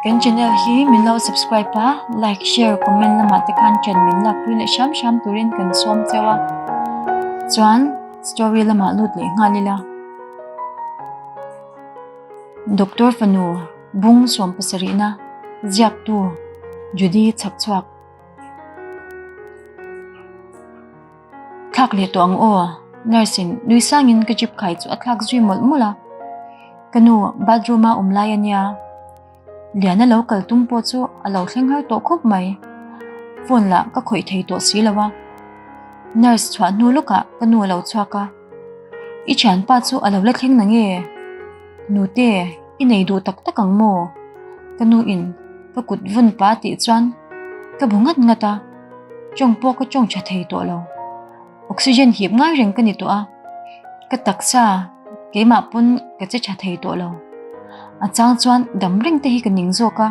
Kan channel hi min lo subscribe a, like, share, comment lamah te khan ṭan min lakpui leh hram hram turin kan sawm cheu a. Chuan story lamah lut leh nghal ila. Doctor fanu bung sawmpasarihna ziaktu Judy chhakchhuak. Thlak leh tawh ang aw, nurse in nui sangin ka jeep khai chu a thlak zui mawlh mawlh a. Ka nu bathroom a awm lai a nia, Liana lo kal tum pawh chu a lo thleng har tawh khawp mai. Phone lah ka khawih thei tawh si lo a. Nurse chhuah hnu lawkah ka nu a lo chhuak a, I thianpa chu a lo la thleng na nge? Nute, i nei duh tak tak ang maw? Ka nu in ka kut vawn pa tih chuan ka bu ngat ngat a, tawng pawh ka tawng tha thei tawh lo. Oxygen hip ngai reng ka ni tawh a, ka taksa keimah pawn ka che tha thei tawh lo. A chang chuan dam reng te hi ka ning zawk a,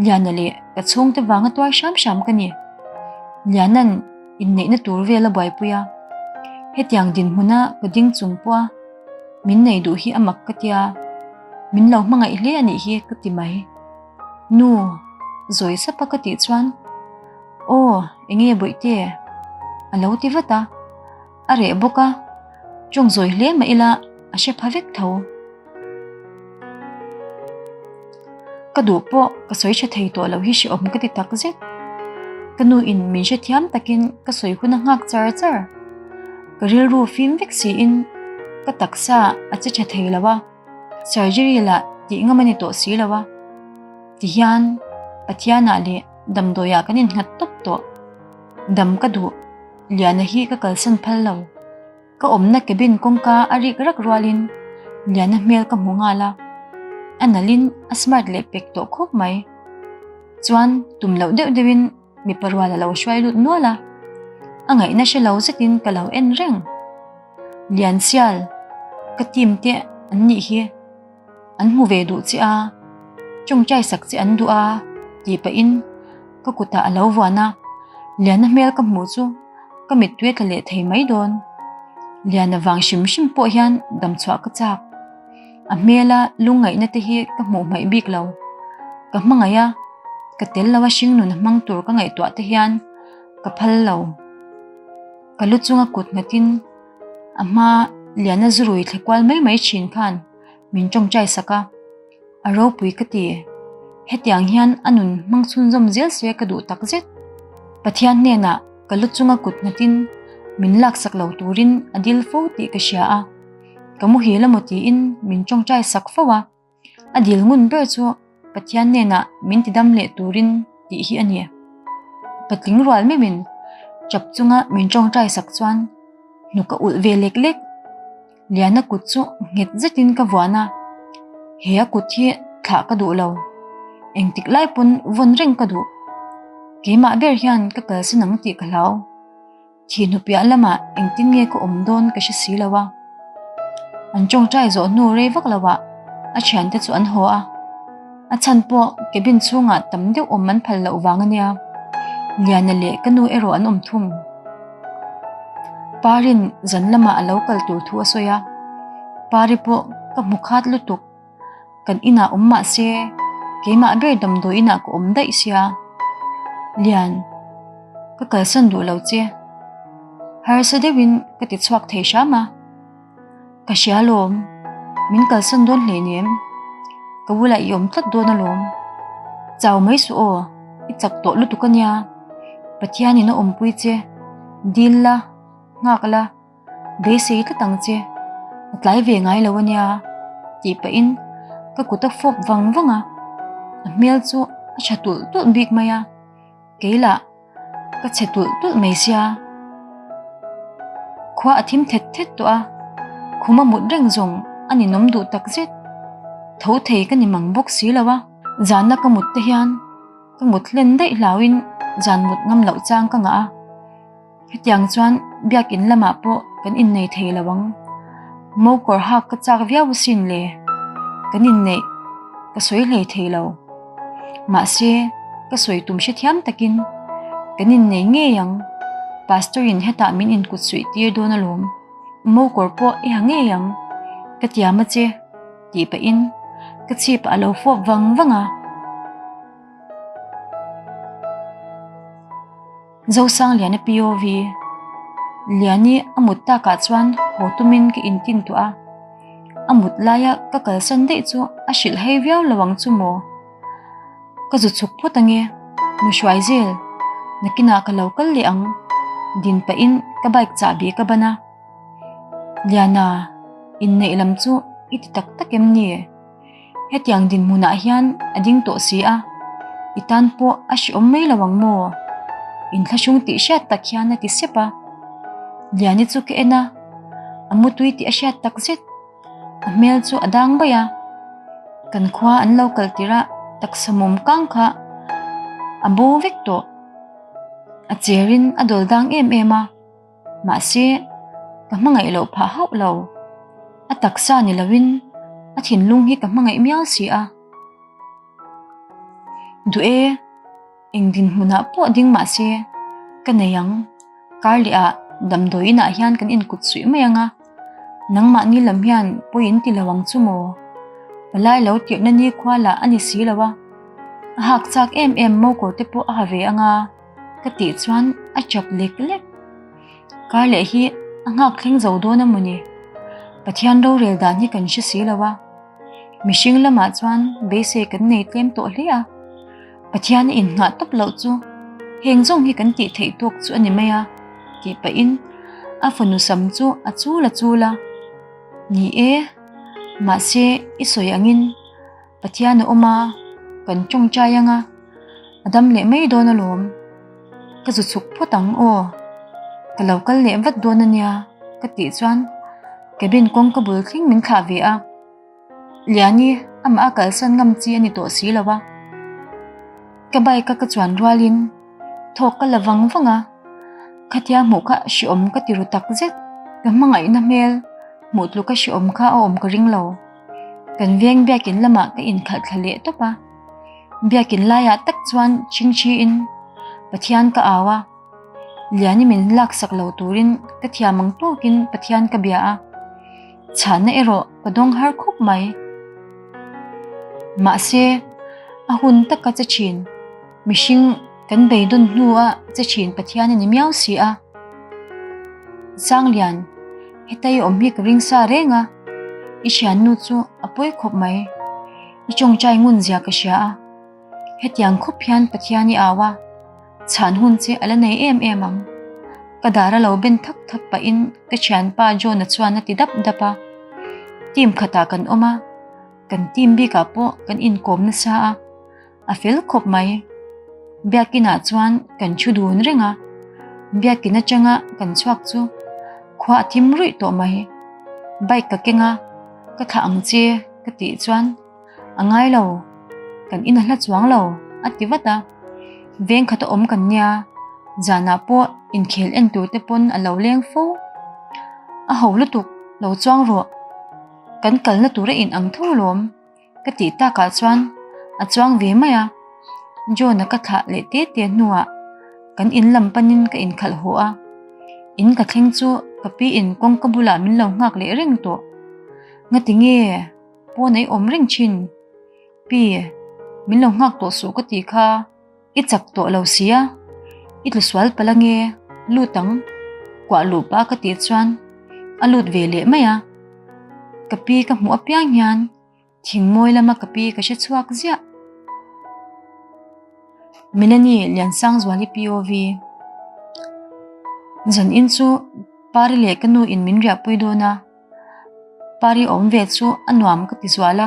Liana leh ka chhungte vanga tuar hram hram ka ni. Liana'n inneihna tur vel a buaipui a, hetiang dinhmuna ka ding chung pawha min nei duh hi a mak ka tia, min lo hmangaih hle a nih hi ka ti mai. Nu, zawi sap a ka tih chuan, Aw, enge bawihte? A lo ti vat a, a reh bawk a, tawng zawi hle mah ila a hre pha vek tho. Ka duh pawh ka sawi tha thei tawh lo hi hrehawm ka ti tak zet. Ka nu in min hrethiam takin ka sawi hun a nghak char char. Ka rilru fim vek siin ka taksa a che tha thei lo a, surgery lah tih ngam a ni tawh si lo a. Tihian Pathianah leh damdawiah kan innghat tawp tawh. Dam ka duh, Liana hi ka kalsan phal lo. Ka awmna cabin kawngka a rik rak rualin Liana hmel ka hmu nghal a, a nalhin a smart leh pek tawh khawp mai. Chuan tum loh deuh deuhin mipa rual a lo hruai lut nual a, a ngaihna hre lo zetin ka lo en reng. Lian sial, ka team te an nih hi. An hmu ve duh che a, tawngtai sak che an duh a tih pahin ka kutah a lo vuan a, Liana hmel ka hmuh chu ka mittui a tla leh thei mai dawn. Liana vang hrim hrim pawh hian damchhuah ka chak. A hmela lungngaihna te hi ka hmuh hmaih bik lo. Ka hmangaih a, ka tel lo a hringnun a hmang tur ka ngaihtuah te hian ka phal lo. Ka lu chunga kut nghatin a hma Liana zurui thle kual mai mai thin khan min tawngtai sak a, a ropui ka ti. Hetiang hian a nun hmang chhunzawm zel se ka duh tak zet. Pathian hnenah ka lu chunga kut nghatin min laksak lo turin a dil fo tih ka hria a, ka muhil emaw tiin min tawngtai sak fo a. A dil ngun ber chu Pathian hnenah min tidam leh turin tih hi a ni. Patling rual meuhin chap chunga min tawngtai sak chuan hnuk a ulh ve lek lek. Liana kut chu nghet zetin ka vuan a, he a kut hi thlah ka duh lo. Engtik lai pawn vawn reng ka duh. Keimah ber hian ka kalsan ang tih ka hlau. Thihnu piah lamah engtin nge ka awm dawn ka hre si lo a. An tawngtai zawh hnu rei vak lo ah a thiante chu an haw a. A chhan pawh cabin chhungah tam deuh awm an phal loh vang a nia. Liana leh ka nu erawh an awm thung. Parin zan lamah a lo kal tur thu a sawi a. Pari pawh ka hmu khat lutuk. Kan inah awm mah se, keimah ber damdawi inah ka awm daih sia. Lian, ka kalsan duh lo che. Harsa deuhin ka ti chhuak thei hram a. Ka hria alawm, min kalsan dawn hle ni em? Ka bulah i awm tlat dawn alawm. Chau mai suh aw, i chak tawh lutuk a nia. Pathianin a awmpui che, dil la, nghak la. Beisei tlat ang che, a tlai ve ngai lo a nia tih pahin ka kut a fawp vang vang a, a hmel chu a tha tulh tulh bik mai a, kei lah ka chhe tulh tulh mai sia. Khua a thim thet thet tawh a, khum a mut reng zawng a ninawm duh tak zet, tho thei ka ni mang bawk si lo a, zana ka mut te hian ka mut hlen daih hlauhin zan mut ngam loh chang ka ngah a. Hetiang chuan biakin lamah pawh kan innei thei lo ang. Mo kawr hak ka chak viau asin le. Kan inneih ka sawi hlei thei lo. Mahse, ka sawi tum hrethiam takin kan innei ngei ang. Pastor in hetah min inkut suih tir dawn alawm. Mo kawr pawh i ha ngei ang. Ka tiam a che. Tih pahin ka chhip a lo fawp vang vang a. Zosangliana POV, Liani a mut takah chuan haw tumin ka intin tuah a, a mut laia ka kalsan daih chu a hrilh hei viau lo ang chu maw? Ka zu chhuk phawt ange, nu hruai zel, nakinah ka lo kal leh ang, din pahin ka bike chahbi ka ban a. Liana, inneih lam chu i ti tak tak em ni? Hetiang dinhmunah hian a ding tawh si a, i tan pawh a hreawm mai lo ang maw? Inthlahrung tih hriat tak hian a ti sep a. Liani chu ka en a, a mutui tih a hriat tak zet. A hmel chu a dang baih a, kan khua an lo kal tirh a taksa mawm kang kha a bo vek tawh. A cherin a dawl dang em em a. Mahse, ka hmangaih loh phah hauh lo. A taksa ni loin a thinlung hi ka hmangaih miau si a. Duh e, eng dinhmunah pawh ding mahse ka nei ang. Kar leh ah damdawi inah hian kan inkut suih mai ang a. Nangmahni lam hian pawi in ti lo ang chu maw? Palai lo tirhna nikhua lah a ni si lo a. A hak chak em em mawkawr te pawh a ha ve ang a. Ka tih chuan a chap lek lek. Kar leh hi a nghak thleng zo dawn a mawni? Pathian rorel dan hi kan hre si lo a. Mihring lamah chuan beisei kan nei tlem tawh hle a. Pathian a innghah tawp loh chu heng zawng hi kan tih theih tawk chu a ni mai a tih pahin a fanu sam chu a chul a chul a. Ni e, mahse i sawi angin Pathian a awm a, kan tawngtai ang a, a dam leh mai dawn alawm. Ka zu chhuk phawt ang aw, ka lo kal leh vat dawn a nia ka tih chuan cabin kawngka bul thleng min thlah ve a. Liani amah a kalsan ngam chi a ni tawh si lo a. Ka bike a ka chuan rualin thawk ka la vang vang a, khatia hmuh kha hreawm ka ti ru tak zet. Ka hmangaihna hmel hmuh tluka hreawm kha a awm ka ring lo. Kan veng biakin lamah ka inkhalh thla leh tawp a, biakin laiah tak chuan chingchiin Pathian ka au a, Liani min laksak lo turin ka thiam ang tawkin Pathian ka bia a, chhanna erawh ka dawng har khawp mai. Mahse, a hun taka che thin, mihring kan beidawn hnua che thin Pathian a ni miau si a. Sanglian, heta i awm hi ka ring sa reng a, i thiannu chu a pawi khawp mai, i tawngtai ngun zia ka hria a, hetiang khawp hian Pathian i au a, chhan hun che a la nei em em ang. Ka dar a lo ben thak thak pahin ka thianpa John-a chuan a ti dap dap a, team khatah kan awm a, kan team bikah pawh kan inkawm nasa a. A fel khawp mai. Biakinah chuan kan thu dun reng a, Biakin atanga kan chhuak chu khua a thim ruih tawh mai. Bike ka keng a, ka thlah ang che ka tih chuan a ngai lo, kan in a hla chuang lo a ti vat a. Veng khat a awm kan nia, zanah pawh inkhel en tur te pawn a lo leng fo. A ho lutuk, lo chuang rawh, kan kalna tur a in ang tho alawm. Ka tih takah chuan a chuang ve mai a, John-a ka thlah leh te te hnuah kan in lam panin ka inkhalh haw a, in ka thleng chu ka pi in kawngka bulah min lo nghak leh reng tawh. Ngati nge pawn a i awm reng thin? Pi, min lo nghak tawh suh ka tih kha. I chak tawh lo sia, i tlu sual palh ange, lut ang, kuah luh pah ka tih chuan a lut ve leh mai a. Ka pi ka hmuh apiang hian thing mawi lama ka pi ka hre chhuak ziah. Melanie Liansangzuali POV Zan in chu Pari leh ka nu in min riahpui dawn a. Pari awm ve chu a nuam ka ti zual a,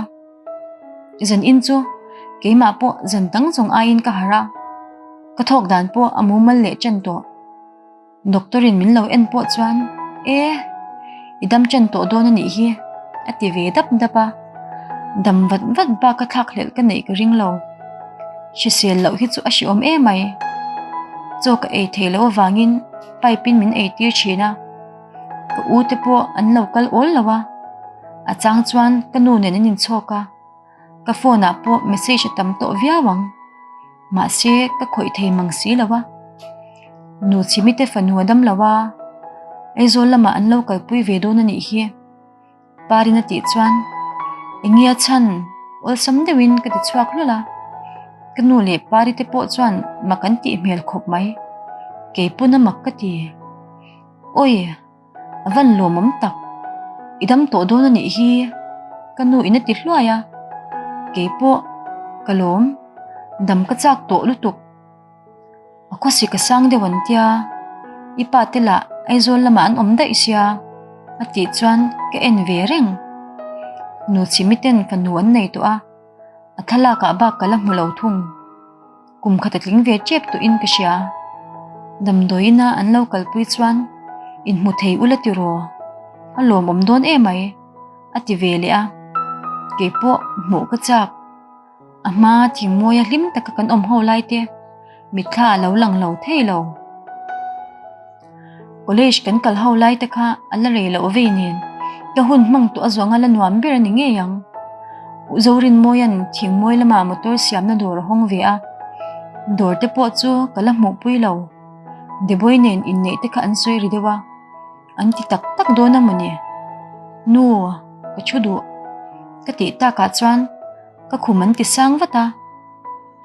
zan in chu keimah pawh zan dang zawng aiin ka harh a, ka thawk dan pawh a mumal leh ṭan tawh. Doctor in min lo en pawh chuan e i dam ṭan tawh dawn a nih hi a ti ve dap dap a, dam vat vat bak a thlak hlelh ka neih ka ring lo. Hrisel loh hi chu a hreawm emai, chaw ka ei thei loh avangin pipe in min ei tir thin a. Ka u te pawh an lo kal awl lo a, a chang chuan ka nu nen an inchhawk a, ka phone ah pawh message a tam tawh viau ang, mahse ka khawih thei mang si lo a. Nu Chhimi te fanu a dam lo a, Aizawl lamah an lo kalpui ve dawn a nih hi. Parin a tih chuan, Enge a chhan? Awlsam deuhin ka ti chhuak hlawlh a. Ka nu leh Pari te pawh chuan mak an tih hmel khawp mai. Kei pawn a mak ka ti. Awi, a van lawmawm tak. I dam tawh dawn a nih hi, ka nu in a ti hluai a. Kei pawh ka lawm, dam ka chak tawh lutuk. A khawsik a sang deuh an tia, i pa te lah Aizawl lamah an awm daih sia a tih chuan ka en ve reng. Nu chhimi ten fanu an nei tawh a, a thlalak ah bak ka la hmu lo thung. Kum khat a tling ve tep tawhin ka hria. Damdawi ina an lo kalpui chuan inhmu thei ula tiraw, a lawmawm dawn emai a ti ve leh a, keipawh hmuh ka chak. A hma thingmawia hlim taka kan awm ho lai te mitthla a lo lang lo thei lo. College kan kal ho lai te kha a la rei loh vei nen ka hun hmang tawh a zawng a la nuam ber a ni ngei ang. U Zorinmawia'n thingmawi lamah motor siamna dawr a hawng ve a, dawr te pawh chu ka la hmuhpui lo. Deboi nen inneih te kha an sawi ri deuh a. An ti tak tak dawn a mawni? Nu, ka thu duh. Ka tih takah chuan ka khum an ti sang vat a,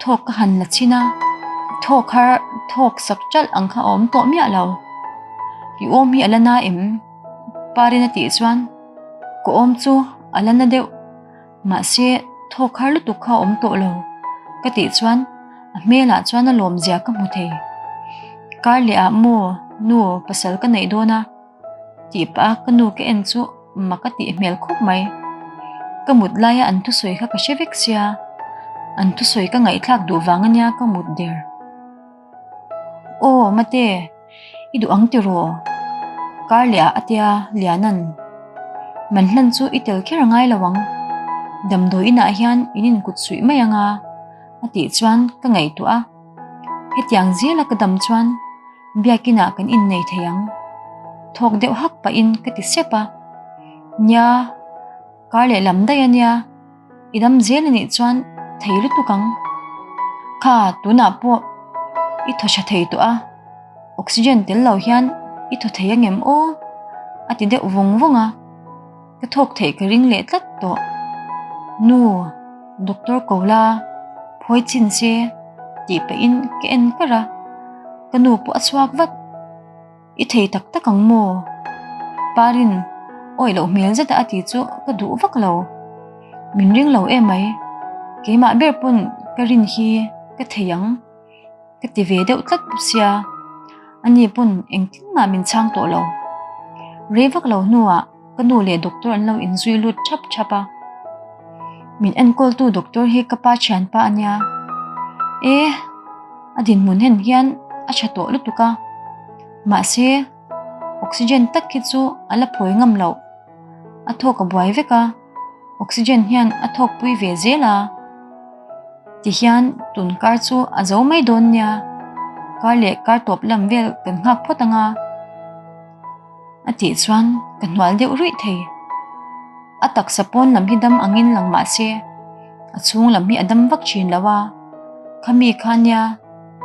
thawk ka han la chhin a, thawk har thawk sak ṭalh ang kha a awm tawh miah lo. I awm hi a la na em? Parin a tih chuan ka awm chu a la na deuh. Mahse, thawk har lutuk kha a awm tawh lo ka tih chuan a hmelah chuan a lawmzia ka hmu thei. Kar leh ah maw nu pasal ka neih dawn a tih pah a ka nu ka en chu mak a tih hmel khawp mai. Ka mut laia an thusawi kha ka hre vek sia, an thusawi ka ngaihthlak duh vang ania ka mut der. Aw mate. I duh ang tiraw? Kar leh ah a tia Liana'n Man hlan chu i tel kher a ngai lo ang. Damdawi inah hian in inkut suih mai ang a a tih chuan ka ngaihtuah a. Hetiang zela ka dam chuan biakinah kan innei thei ang. Thawk deuh hak pahin ka ti sep a. Nia. Kar leh lam daih a nia, i dam zel a nih chuan thei lutuk ang. Kha tunah pawh i thaw tha thei tawh a, oxygen tel lo hian i thaw thei angem aw? A ti deuh vawng vawng a, ka thawk theih ka ring leh tlat tawh. Nu, doctor ko la, phawi chin se tih pahin ka en kar a, ka nu pawh a chhuak vat. I thei tak tak ang maw? Parin awih loh hmel zeta a ti chu ka duh vak lo. Min ring lo em mai. Keimah ber pawn ka rin hi ka thei ang ka ti ve deuh tlat sia. Ani pawn engtin mah min chhang tawh lo. Rei vak lo hnuah ka nu leh doctor an lo inzui lut thap thap a. Min enkawltu doctor hi ka pa thianpa a nia. E, a dinhmun hen hian a tha tawh lutuk a. Mahse, oxygen tak hi chu a la phawi ngam loh. A thawk a buai vek a, oxygen hian a thawkpui ve zel a. Tihian tun kar chu a zo mai dawn nia. Kar leh kar tawp lam vel kan nghak phawt ang a. A tih chuan ka hnual deuh ruih thei. A taksa pawn lam hi dam angin lang mah se, a chhung lam hi a dam vak thin lo a, khami kha nia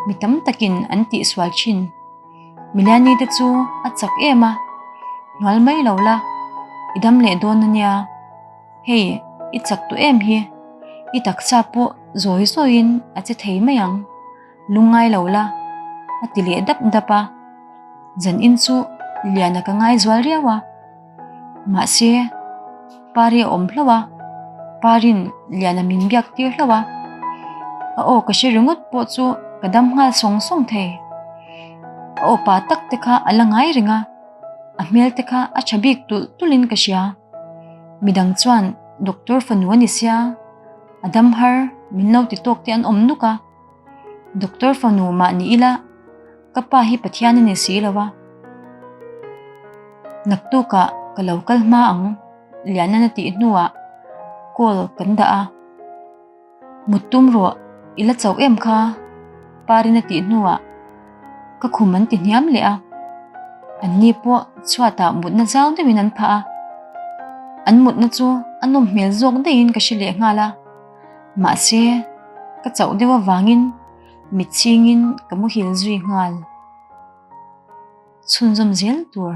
mi tam takin an tihsual thin. Miliani te chu a chak em a, hnual mai lo la, i dam leh dawn a nia. Hei, i chak tawh em hi, i taksa pawh zawi zawiin a che thei mai ang, lungngai lo la, a ti leh dap dap a. Zan in chu Liana ka ngai zual riau a, mahse Pari a awm hlauh a, Parin Liana min biak tir hlauh a, a aw ka hre ringawt pawh chu ka dam nghal sawng sawng thei. A aw pa tak te kha a la ngai reng a, a hmel te kha a tha bik tulh tulh in ka hria. Midang chuan doctor fanu a ni sia, a dam har min lo ti tawk te an awm nuk a. Doctor fanu mah ni ila ka pa hi Pathian a ni si lo a. Naktukah ka lo kal hma ang Lianan a tih hnuah call kan dah a. Mut tum rawh i la chauh em kha Parin a tih hnuah ka khum an ti hniam leh a. An ni pawh chhuatah mutna zau deuhin an phah a. An mutna chu a nawm hmel zawk daihin ka hre leh nghal a. Mahse, ka chauh deuh avangin mitchhingin ka muhil zui nghal. Chhunzawm zel tur.